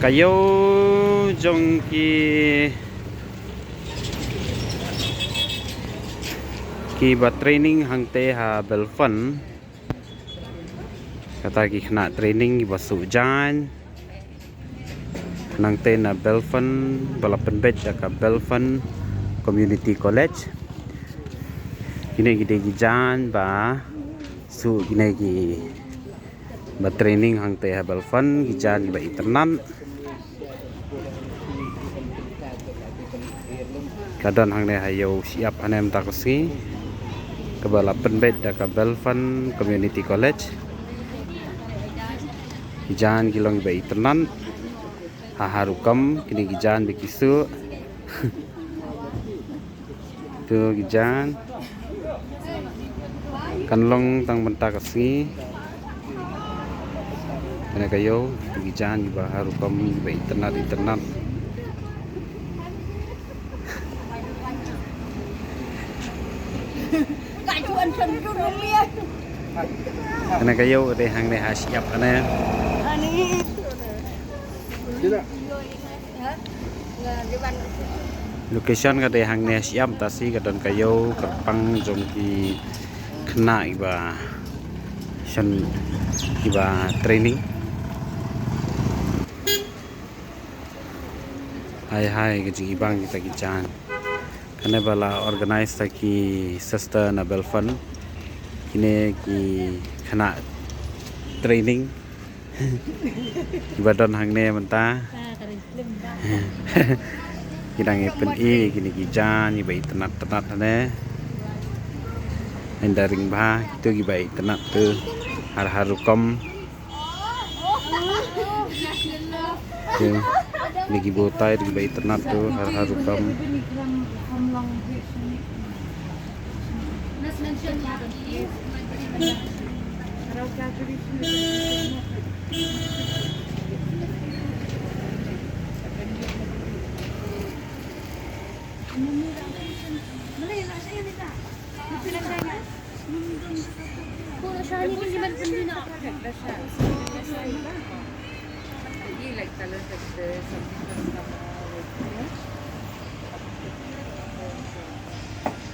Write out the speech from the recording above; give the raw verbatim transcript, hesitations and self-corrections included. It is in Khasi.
Ka ïew jong ki, ki ba training hangtei ha Belfon. Kata ki khynnah training ki ba shu jaiñ. Nangtei na Belfon, ba la pynbeit da ka Belfon Community College. Kine ki dei ki jaiñ ba shu kine ki ba training hangtei ha Belfon, ki jaiñ ki ba itynnad. Ka don hangne ha ïew shyiap hangne mynta ka sngi, kaba la pynbeit da ka Belfon Community College. Ki jaiñ ki long ba itynnad. Ha ha rukom kine ki jaiñ ba ki shu. Tu ki jaiñ kan long tang mynta ka sngi. Kane ka ïew tu ki jaiñ ki ba ha rukom ki ba itynnad itynnad. Kane ka ïew ka dei hangne ha shyiap kane. Location ka dei hangne shyiap, tasi ka don ka ïew kyrpang jong ki khynnah ki ba shan ki ba training. Hai hai ka jingibang kita ki jaiñ. Kane ba la organize da ki sister na Belfon. Kine ki khynnah training. Ki ba don hangne mynta. Ki dang ïa pyni kine ki jaiñ ki ba itynnad tynnad hangne. Hynda ring bha kitu ki ba itynnad tu. Har har rukom. Tu. Kine ki bowtie ki ba itynnad tu har har rukom.